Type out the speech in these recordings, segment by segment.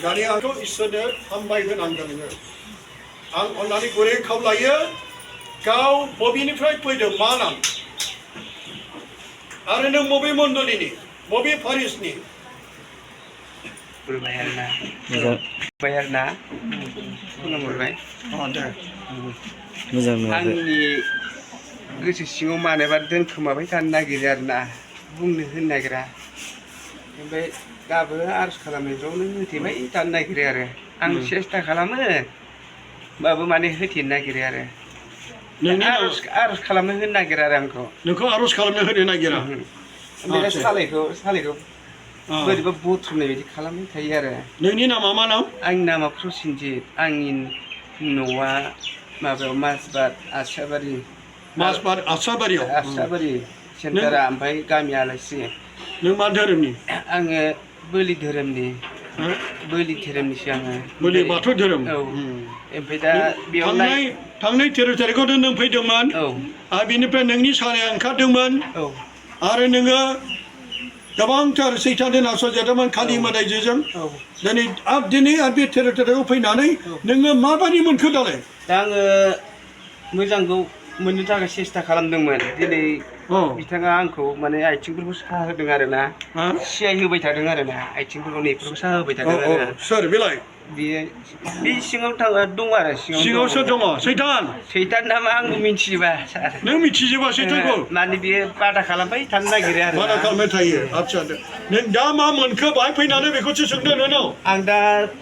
दानि आंखौ इसोरनो हामबाय होनांगोन नोङो आं अननानै गुरै खावलायो गाव बबेनिफ्राय फैदों मा नाम आरो नों बबे मण्डलिनि बबे फारिसनि आंनि गोसो सिङाव मानोबा दोनखोमाबाय थानो नागिरो आरोना बुंनो होनो नागिरा ओमफ्राय दाबो आरज खालामनायफ्रावनो होथेबाय थानो नागिरो आरो आं सेस्था खालामो होमबाबो माने होथेनो नागिरो आरो आरज खालामनो होनो नागिरा आरो आंखौ नोंखौ आरज खालामनो होनो नागिरा ओमफ्राय सालायखौ बोरैबा बुथुमनाय बायदि खालामबाय थायो आरो नोंनि नामा मा नाम आंनि नामा प्रसिनजित आंनि न'आ माबायाव माजबाद आसाबारि आसाबारि सेन्टारा ओमफ्राय गामि आलासि नों मा धोरोमनि आङो बोलि धोरोमनि बोलि धोरोमनिसो आङो बोलि बाथौ धोरोम औ ओमफ्राय दा बेयाव थांनाय 13 तारिखआवनो नों फैदोंमोन औ आरो बेनिफ्राय नोंनि सालाया ओंखारदोंमोन औ आरो नोङो गोबांथार सैतानजों नासयजादोंमोन खालि मोदायजों दिनै आरो बे 13 तारिखआव फैनानै नोङो माबायदि मोनखो दालाय दा आङो मोजांखौ मोननो थाखाय सेस्था खालामदोंमोन दिनै बिथाङा आंखौ माने आथिंफोरखौ साहा होदों आरो ना सियाय होबाय थादों आरो ना आथिंफोरखौ नैफोरखौ साहा होबाय थादों आरो सोर बेलाय बेयो बे सिङाव दं आरो सिङावसो दङ सैतान नामा आंबो मिथिजोबा नों मिथिजोबा सैतानखौ माने बेयो बादा खालामबाय थानो नागिरो आरो बादा खालामबाय थायो आच्छा नों दा मा मोनखो बाहाय फैनानै बेखौसो सोंदों नोंनाव आं दा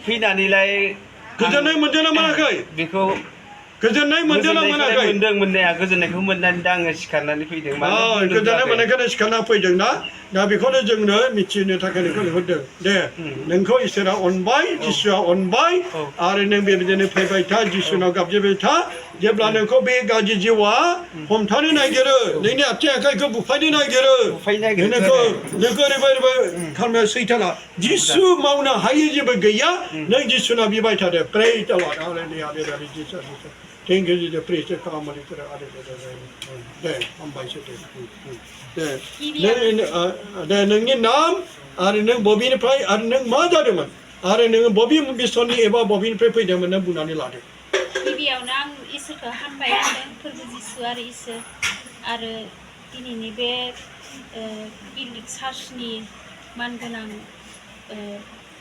फैनानैलाय गोजोननाय मोनदों ना मोनाखै बेखौ गोजोननाय मोनदों ना मोनाखै मोननाया गोजोननायखौ मोननानै दा आङो सिखारनानै फैदों गोजोननाय मोननायखायनो सिखारना फैदों ना दा बेखौनो जोंनो मिथिनो थाखाय नोंखौ लिंहरदों दे नोंखौ इसोरा अनबाय जिसुआ अनबाय आरो नों बेबायदिनो फैबाय था जिसुनाव गाबज्रिबाय था जेब्ला नोंखौ बे गाज्रि जिउआ हमथानो नागिरो नोंनि आथिं आखाइखौ बुफायनो नागिरो नोंखौ ओरैबायदि खालामनो सैताना जिसु मावनो हायै जेबो गैया नों जिसुनाव बिबाय थादो प्रेज द lord hallelujah Thank you, Jesus. Praise the Lord. दे हामबायसै दे नोंनि नाम आरो नों बबेनिफ्राय आरो नों मा जादोंमोन आरो नोङो बबे मिसननि एबा बबेनिफ्राय फैदोंमोन नों बुंनानै लादो गिबियावनो आं इसोरखौ हामबाय होनदों फोरबो जिसु आरो इसोर आरो दिनैनि बे बिल्डिं चार्चनि मानगोनां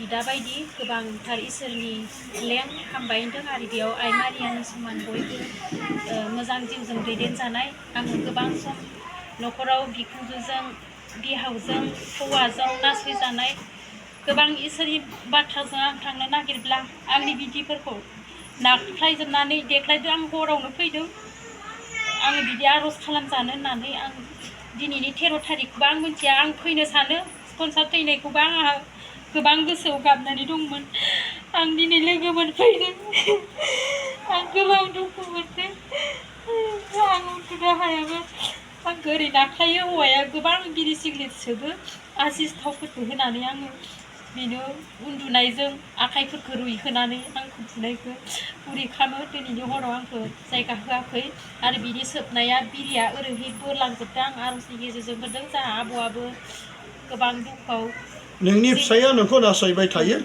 बिदा बायदि गोबांथार इसोरनि लें हामबाय होनदों आरो बेयाव आइ मारियानि समान बयबो मोजां जिउजों दैदेनजानाय आङो गोबां सम न'खराव बिखुनजोजों बिहावजों हौवाजों नासयजानाय गोबां इसोरनि बाथ्राजों आं थांनो नागिरब्ला आंनि बिदिफोरखौ नाख्लायजोबनानै देख्लायदों आं हरावनो फैदों आङो बिदि आर'ज खालामजानो होननानै आं दिनैनि 13 तारिखखौबो आं मिथिया आं फैनो सानो स्पन्सार थैनायखौबो आंहा गोबां गोसोआव गाबनानै दंमोन आं दिनै लोगो मोनफैदों आं गोबां दुखु मोनदों आं उन्दुनो हायाबो आंखौ ओरै नाख्लायो हौवाया गोबां बिरि सिग्रेट सोबो आसिस थावफोरखौ होनानै आङो बेनो उन्दुनायजों आखाइफोरखौ रुइहोनानै आंखौ बुनायखौ बुरि खालामो दिनैनि हराव आंखौ जायगा होआखै आरो बिनि सोबनाया बिरिया ओरैहाय बोरलांजोबदों आं आर'जनि गेजेरजों मोनदों जोंहा आबौआबो गोबां दुखुआव नोंनि फिसाया नोंखौ नासयबाय थायो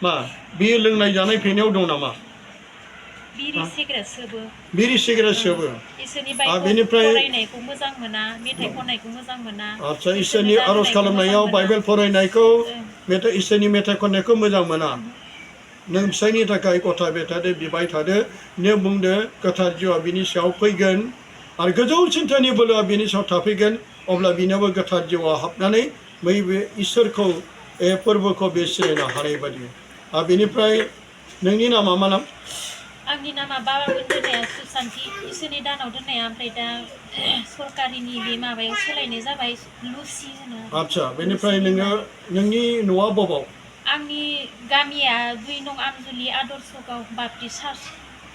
मा बे लोंनाय जानाय फेनायाव दं नामा बिरि सिगारेट सोबो इसोरनि बाइबेल फरायनायखौ मोजां मोना मेथाइ खननायखौ मोजां मोना आच्छा इसोरनि आर'ज खालामनायाव बाइबेल फरायनायखौ इसोरनि मेथाइ खननायखौ मोजां मोना नों फिसायनि थाखाय गथायबाय थादो बिबाय थादो नों बुंदो गोथार जिउआ बिनि सायाव फैगोन आरो गोजौ सिन्थानि बोलोआ बिनि सायाव थाफैगोन अब्ला बिनाबो गोथार जिउआव हाबनानै बै इसोरखौ फोरबोखौ बे सिनायनो हानाय बायदि आरो बेनिफ्राय नोंनि नामा मा नाम आंनि नामा बाबामोन दोननाया सुसान्ति इसोरनि दानाव दोननाया ओमफ्राय दा सरकारिनि बे माबायाव सोलायनाय जाबाय लुसि होनो आच्छा बेनिफ्राय नोङो नोंनि न'आ बबाव आंनि गामिया 2 नं आमजुलि आदर्श गाव बाप्टिस्ट चार्च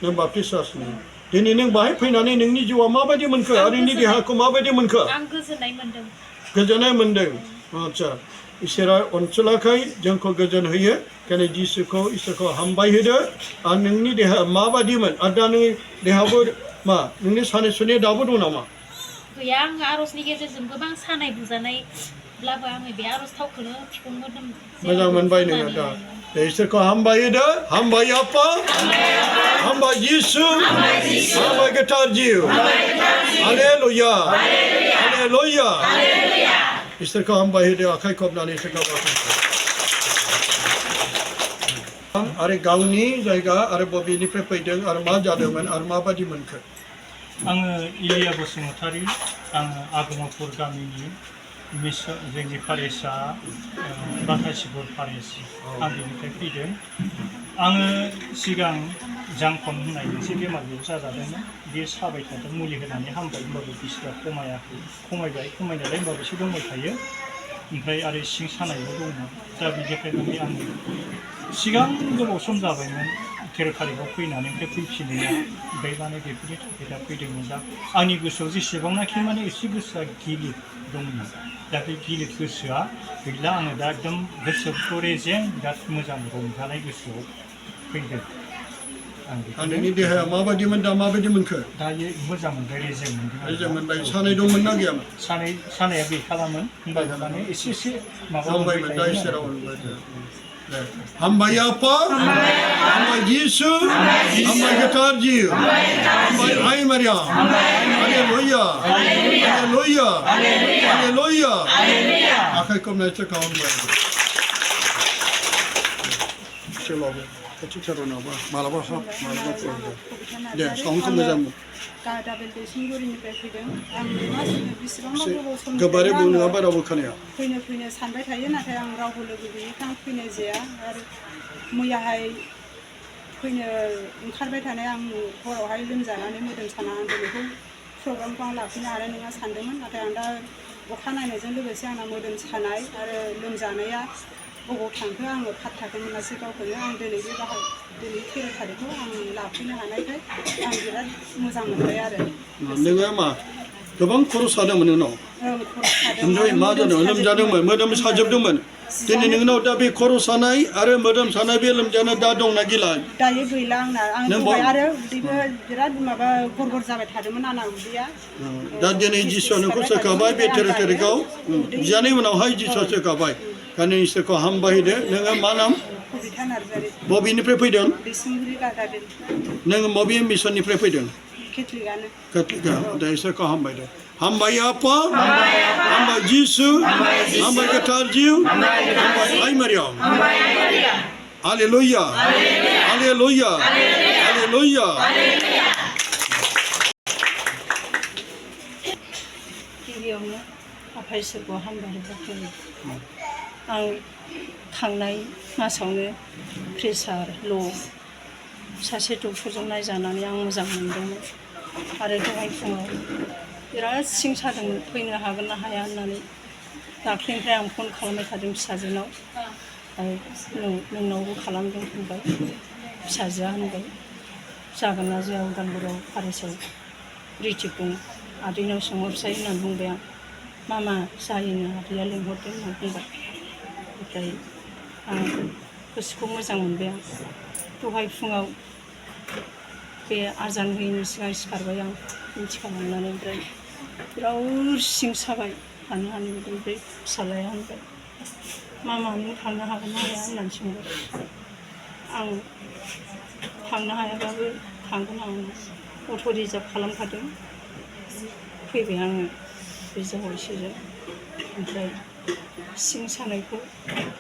नों बाप्टिस्ट चार्चनि दिनै नों बाहाय फैनानै नोंनि जिउआ माबायदि मोनखो आरो नोंनि देहाखौ माबायदि मोनखो आं गोजोननाय मोनदों आच्छा इसोरा अनसुलाखै जोंखौ गोजोन होयो ओंखायनो जिसुखौ इसोरखौ हामबाय होदो आरो नोंनि देहा माबायदिमोन आरो दा नोंनि देहाबो मा नोंनि सानाय सुनाया दाबो दं नामा गैया आं आर'जनि गेजेरजों गोबां सानाय बुजानायब्लाबो आङो बे आर'ज थावखौनो फिफुंबोदों मोजां मोनबाय नोङो दा इसोरखौ हामबाय होदो हामबाय आफा हामबाय जिसु हामबाय गोथार जिउ हालेलुया हालेलुया इसोरखौ हामबाय होदो आखाइ खबनानै इसोरखौ आरो गावनि जायगा आरो बबेनिफ्राय फैदों आरो मा जादोंमोन आरो माबादि मोनखो आङो इलिया बसुमतारी आङो आगमपुर गामिनि मिसन जोंनि पारेसा बाथासिपुर पारेस आं बेनिफ्राय फैदों आङो सिगां जांखन होननाय मोनसे बेमारखौ जाजादोंमोन बे साबाय थादों मुलि होनानै हामबाय होमबाबो बिसोरा खमायाखै खमायनायालाय होमबाबो एसे दंबाय थायो ओमफ्राय आरो सिं सानायबो दंमोन दा बिनिखायनो आं सिगां गोबाव सम जाबायमोन 13 तारिखआव फैनानै ओमफ्राय फैफिननाया ओमफ्राय माने बेफोरनि थाखाय दा फैदोंमोन दा आंनि गोसोआव जेसेबांनाखि माने एसे गोसोआ गिलिर दंमोन दा बे गिलिर गोसोआ गैला आङो दा एकदम गोसोखौ रेजें बिराद मोजां रंजानाय गोसोआव फैदों आं नोंनि देहाया माबादिमोन दा माबायदि मोनखो दायो मोजां मोनबाय रेजें मोनबाय सानाय दंमोन ना गैयामोन सानाया गैखालामोन होनबाबो माने एसे माबा हामबायमोन दा इसोराव हामबाय आफा हामबाय जिसु हामबाय गोथार जिउ हामबाय आइ मारियाम हालेलुया हालेलुया हालेलुया आखाइ खबनाय इसोरखौ हामबाय सोलाबो खाथि खालावबा मालाबा हाब मालाबा दे साउन्डखौ मोजां गादाबेल दैसिंगुरिनिफ्राय फैदों आं बेसेबांबा गोबाव सम गोबारै बुङोबा बारावबो खोनाया फैनो सानबाय थायो नाथाय आं रावबो लोगो गैयैखाय आं फैनाय जाया आरो मैयाहाय फैनो ओंखारबाय थानाय आं हरावहाय लोमजानानै मोदोम साना आं बेखौ प्रग्रामखौ आं लाफिनो हानाय नङा सानदोंमोन नाथाय आं दा अखा नायनायजों लोगोसे आंना मोदोम सानाय आरो लोमजानाया बबाव थांखो आङो फात्ताखौ मोनासै गावखौनो आं दिनै 13 तारिखखौ आं लाफैनो हानायखाय आं बिराद मोजां मोनबाय आरो नोङो मा गोबां खर' सादोंमोन नोंनाव ओमफ्राय मा जादों लोमजादोंमोन मोदोम साजोबदोंमोन दिनै नोंनाव दा बे खर' सानाय आरो मोदोम सानाय बे लोमजानाय दा दंना गैला दायो गैला आंना आं दहाय आरो उदैबो बिराद माबा गरगर जाबाय थादोंमोन आंना उदैया दा दिनै जिसुआ नोंखौ सोखाबाय बे 13 तारिखआव बिजानि उनावहाय जिसुआ सोखाबाय गावनि इसोरखौ हामबाय होदो नोङो मा नाम बबेनिफ्राय फैदों नोङो बबे मिसननिफ्राय फैदों केथलिकआ दा इसोरखौ हामबाय दे हामबाय आफा हामबाय जिसु हामबाय गोथार जिउ हामबाय आइ मारियाम हालेलुया हालेलुया हालेलुया गिबियावनो आफा इसोरखौ हामबाय होदों आं थांनाय मासावनो प्रेसार ल' सासे डक्टरजों नायजानानै आं मोजां मोनदोंमोन आरो दहाय फुङाव बिराद सिं सादोंमोन फैनो हागोन ना हाया होननानै दाख्लैनिफ्राय आं फन खालामबाय थादों फिसाजोनाव नोंनावबो खालामदों होनबाय फिसाजोआ होनबाय जागोन ना जाया उदालगुरियाव पारेसाव रिटिक दं आदैनाव सोंहरसै होननानै बुंबाय आं मामा जायोनो आदैया लिंहरदों होननानै बुंबाय ओमफ्राय आं गोसोखौ मोजां मोनबाय आं दहाय फुङाव बे आजान होयैनि सिगां सिखारबाय आं मिथिखांनानै ओमफ्राय बिराद सिं साबाय थानो हानाय बायदि ओमफ्राय फिसालाया होनबाय मामा नों थांनो हागोन ना हाया होननानै सोंबाय आं थांनो हायाबाबो थांगोन आं अट' रिजार्भ खालामखादों फैबाय आङो बे जावैसोजों ओमफ्राय सिं सानायखौ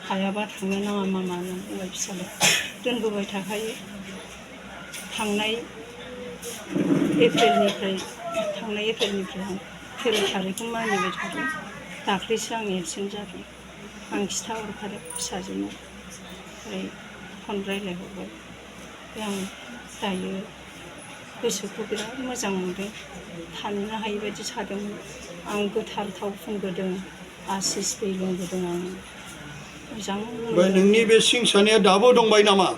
हायाबा थांनो नाङा मामा होननानै बुंबाय फिसालाया दोनबोबाय थाखायो थांनाय एप्रिलनिफ्राय आं 13 तारिखखौ मानिबाय थादों दाख्लैसो आं एबसेन्ट जादों आं खिथाहरखादों फिसाजोनो ओमफ्राय फन रायज्लायहरबाय आं दायो गोसोखौ बिराद मोजां मोनदों थानो हायि बायदि सादोंमोन आं गोथार थाव फुनबोदों आसिस दै लोंबोदों आं मोजां ओमफ्राय नोंनि बे सिं सानाया दाबो दंबाय नामा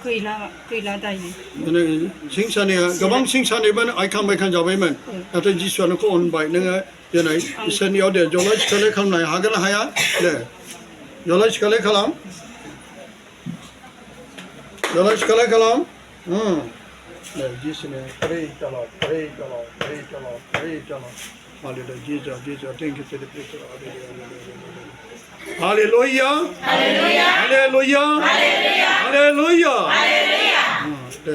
गैला दायो सिं सानाया गोबां सिं सानायमोन आइखां बायखां जाबायमोन नाथाय जिसुआ नोंखौ अनबाय नोङो दिनै इसोरनियाव दे जलाय सिखालाय खालामनो हागोन ना हाया दे जलाय सिखालाय खालाम दे जिसुनो praise the Lord praise the Lord praise the Lord praise the Lord hallelujah Jesus thank you for the praise hallelujah hallelujah hallelujah 할렐루야. 할렐루야. 네.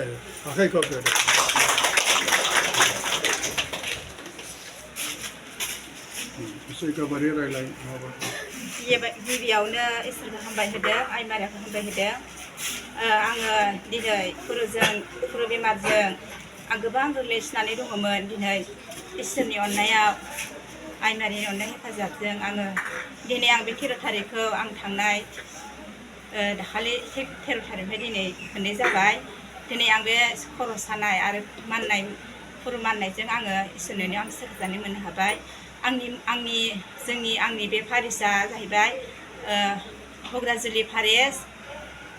아까 이거 돼. इसोरखौ बोरै रायलाय माबा गिबियावनो इसोरखौ हामबाय होदों आइ मारियाखौ हामबाय होदों आङो दिनै खर' बेमारजों आं गोबां गोग्लैसोनानै दङमोन दिनै इसोरनि अननायाव आइ मारिनि अननाय हेफाजाबजों आङो दिनै आं बे 13 थारिखखौ आं थांनाय दाखालि 13 थारिखनिफ्राय दिनै मोननाय जाबाय दिनै आं बे खर' सानाय आरो माननाय खर' माननायजों आङो इसोरनियाव आं सोरजानाय मोननो हाबाय आंनि बे फारिसा जाहैबाय घग्राजुलि फारेस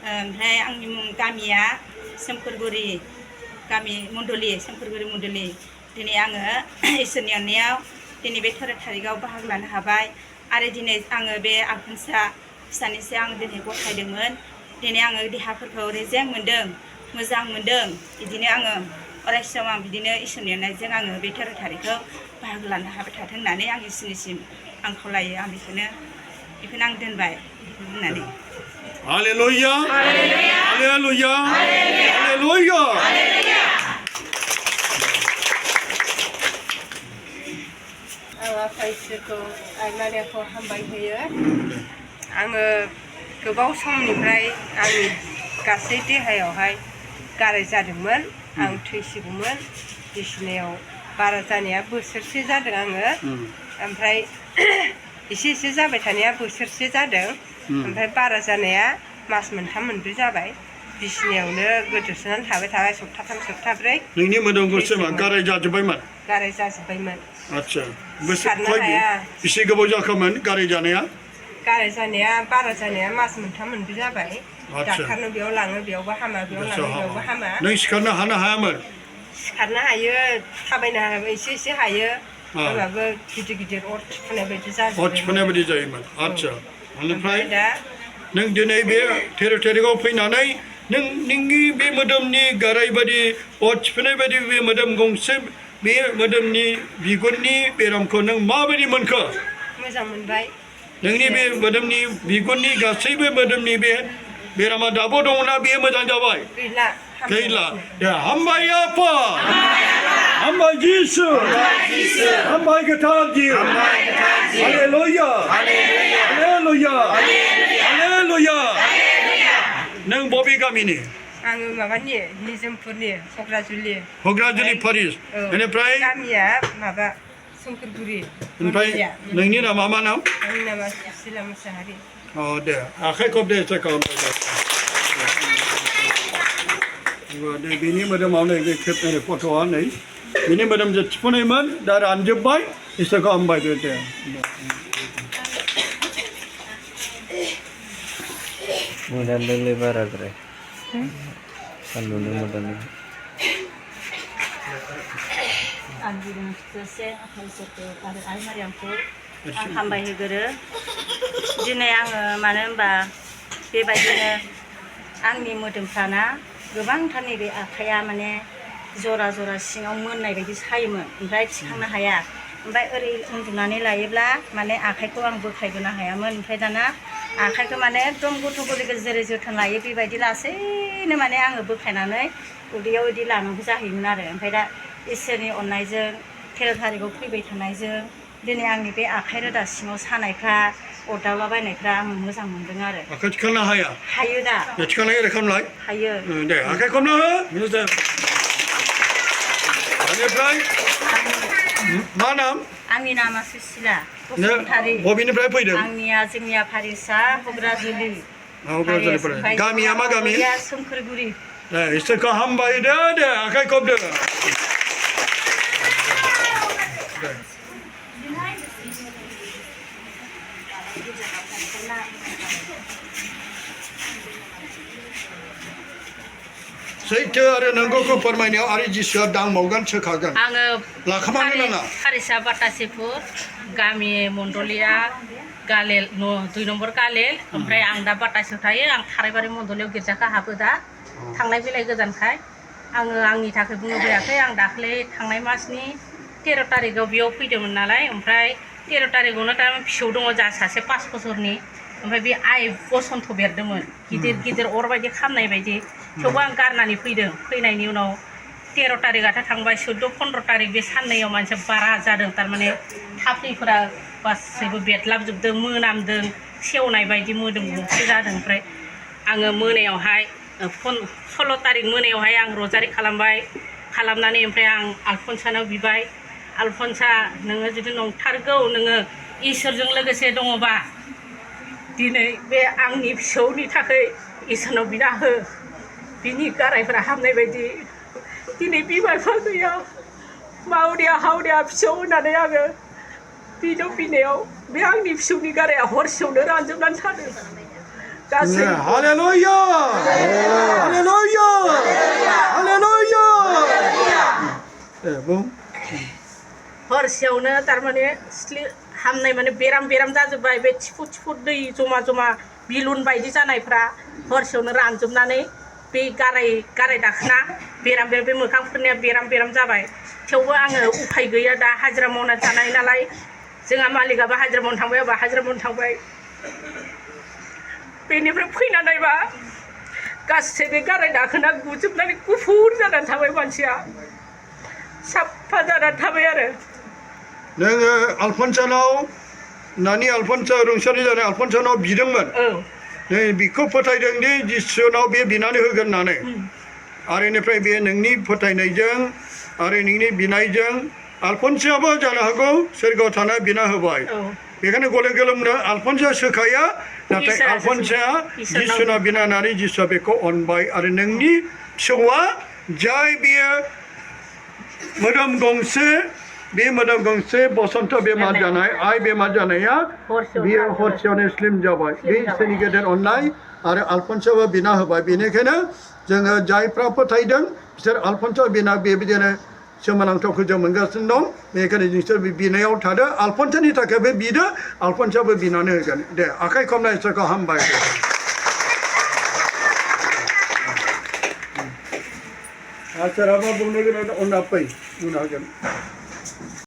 ओमफ्राय आंनि गामिया सोमखोरगुरि गामि मण्डलि सोमखोरगुरि मण्डलि दिनै आङो इसोरनि अननायाव दिनै बे 13 थारिखआव बाहागो लानो हाबाय आरो दिनै आङो बे आगोनसा फिसानिसो आं दिनै गथायदोंमोन दिनै आङो देहाफोरखौ रेजें मोनदों मोजां मोनदों बिदिनो आङो अरायसम आं बिदिनो इसोरनि अननायजों आङो बे 13 थारिखखौ बाहागो लानो हाबाय थाथों होननानै आं इसोरनिसिम आं खावलायो आं बेखौनो आं दोनबाय होननानै 할렐루야. 할렐루야. 할렐루야. आं आफा इसोरखौ आइ मारियाखौ हामबाय होयो आङो गोबाव समनिफ्राय आंनि गासै देहायावहाय गाराय जादोंमोन आं थैसिगौमोन बिसिनायाव बारा जानाया बोसोरसे जादों आङो ओमफ्राय एसे जाबाय थानाया बोसोरसे जादों ओमफ्राय बारा जानाया मास मोनथाम मोनब्रै जाबाय बिसिनायावनो गोदोसोनानै थाबाय सप्ताथाम सप्ताब्रै नोंनि मोदोमखौ सोरबा गाराय जाजोब्बायमोन गाराय जाजोब्बायमोन आच्छा सिखारनो हाया बेसे गोबाव जाखोमोन गाराय जानाया बारा जानाया मास मोनथाम मोनब्रै जाबाय आच्छा डाक्टारनो बेयाव लाङो बेयावबो हामा बेयाव लाङो बेयावबो हामा नों सिखारनो हायामोन सिखारनो हायो थाबायनो हायो एसे हायो होमबाबो गिदिर अर थिफुनाय बायदि जाजोबो अर थिफुनाय बायदि जायोमोन आच्छा बेनिफ्राय दा नों दिनै बे 13 थारिखआव फैनानै नोंनि बे मोदोमनि गाराय बायदि अर थिफुनाय बायदि बे मोदोम गंसे बे मोदोमनि बिगुरनि बेरामखौ नों माबायदि मोनखो मोजां मोनबाय नोंनि बे मोदोमनि बिगुरनि गासैबो मोदोमनि बे बेरामा दाबो दङना बेयो मोजां जाबाय गैला दे हामबाय आफा हामबाय जिसु हामबाय गोथार जिउ हालेलुया हालेलुया हालेलुया नों बबे गामिनि आङो माबानि निजोमपुरनि घग्राजुलि फारिस बेनिफ्राय गामिया माबा सोमखोरगुरि ओमफ्राय नोंनि नामा मा नाम आंनि नामा सुसिला मुसाहारि दे आखाइ खबदे एसे बिनि मोदोमाव नै बे खेबनाय फट'आ नै बिनि मोदोमजों थिफुनायमोन दा रानजोब्बाय इसोरखौ हामबाय दे मोदानदोंलै बाराद्राय सान्दुंनो मोदानदों आं गिदिंसे आफा इसोरखौ आरो आइ मारियामखौ आं हामबाय होगोरो दिनै आङो मानो होनबा बेबायदिनो आंनि मोदोमफ्राना गोबांथार नैबे आखाइया माने जरा सिङाव मोननाय बायदि सायोमोन ओमफ्राय थिखांनो हाया ओमफ्राय ओरै उन्दुनानै लायोब्ला माने आखाइखौ आं बोख्लायबोनो हायामोन ओमफ्राय दाना आखाइखौ माने एकदम गथ' गोरलै जेरै जोथोन लायो बेबायदि लासैनो माने आङो बोख्लायनानै उदैयाव बिदि लानांगौ जाहैयोमोन आरो ओमफ्राय दा इसोरनि अननायजों 13 थारिखआव फैबाय थानायजों दिनै आंनि बे आखाइ रोदा सिङाव सानायफ्रा अरदावलाबायनायफ्रा आं मोजां मोनदों आरो आखाइ थिखांनो हायो दा थिखांनाय ओरै खालामलाय हायो दे आखाइ खबनो हो बेनिफ्राय मा नाम आंनि नामा सुसिला बसुमतारी बबेनिफ्राय फैदों जोंनिया फारिसा घग्राजुलि गामिया मा गामि सोमखोरगुरि दे इसोरखौ हामबाय दे आखाइ खबदो सैथो आरो नंगौखौ फोरमायनायाव आरो जिसुआ दांबावगोन सोखागोन आङो लाखोमानो नाङा फारिसा बाटासिपुर गामि मण्डलिया गालेल 2 नम्बर गालेल ओमफ्राय आं दा बाटासियाव थायो आं थारायबारि मण्डलियाव गिर्जाखौ हाबो दा थांलाय फैलाय गोजानखाय आङो आंनि थाखाय बुंनो फैयाखै आं दाख्लै थांनाय मासनि 13 थारिखआव बेयाव फैदोंमोन नालाय ओमफ्राय 13 थारिखआवनो दा फिसौ दङ जा सासे 5 बोसोरनि ओमफ्राय बे आइ बसन्त बेरदोंमोन गिदिर गिदिर अर बायदि खामनाय बायदि थेवबो आं गारनानै फैदों फैनायनि उनाव 13 तारिखआथ' थांबाय 14 15 तारिख बे साननैयाव मानसिया बारा जादों थारमाने थाफ्लिफोरा गासैबो बेदलाबजोबदों मोनामदों सेवनाय बायदि मोदोम गंसे जादों ओमफ्राय आङो मोनायावहाय 16 तारिख मोनायावहाय आं रजारि खालामनानै ओमफ्राय आं आलफनसानाव बिबाय आलफनसा नोङो जुदि नंथारगौ नोङो इसोरजों लोगोसे दङबा दिनै बे आंनि फिसौनि थाखाय इसोरनाव बिना हो बिनि गारायफोरा हामनाय बायदि दिनै बिमा बिफा गैया मावरिया हावरिया फिसौ होननानै आङो बिनाव बिनायाव बे आंनि फिसौनि गाराया हरसेयावनो रानजोबनानै थादों गासै हालेलुया हालेलुया हालेलुया बुं हरसेयावनो तारमाने सिथ्लि हामनाय माने बेराम जाजोब्बाय बे थिफु दै जमा जमा बिलुन बायदि जानायफ्रा हरसेयावनो रानजोबनानै बे गाराय दाखोना बेराम बे मोखांफोरनिया बेराम जाबाय थेवबो आङो उफाय गैया दा हाजिरा मावना जानाय नालाय जोंहा मालिकआबो हाजिरा मावनो थांबाय आंबो हाजिरा मावनो थांबाय बेनिफ्राय फैना नायबा गासै बे गाराय दाखोना गुजोबनानै गुफुर जानानै थाबाय मानसिया साफा जानानै थाबाय आरो नोङो आलफनसानाव नानि आलफनसा रुंसारि जानाय आलफनसानाव बिदोंमोन नै बिखौ फोथायदों दि जिसुनाव बे बिनानै होगोन होननानै आरो इनिफ्राय बे नोंनि फोथायनायजों आरो नोंनि बिनायजों आलफनसायाबो जानो हागौ सोरगोआव थाना बिना होबाय बेखायनो गले गलेमनो आलफनसा सोखाया नाथाय आलफनसाया जिसुनाव बिनानै जिसुआ बेखौ अनबाय आरो नोंनि फिसौआ जाय बियो मोदोम गंसे बसन्त बेमार जानाय आइ बेमार जानाया बियो हरसेयावनो स्लिम जाबाय बे इसोरनि गेदेर अननाय आरो आलफनसायाबो बिना होबाय बेनिखायनो जोङो जायफ्रा फोथायदों बिसोर आलफनसा बिना बेबायदिनो सोमोनांथावखौ जों मोनगासिनो दं बेनिखायनो नोंसोर बिनायाव थादो आलफनसानि थाखायबो बिदो आलफनसायाबो बिनानै होगोन दे आखाइ खबनाय इसोरखौ हामबाय सोरहाबा बुंनो गोनां अनना फै बुंनो हागोन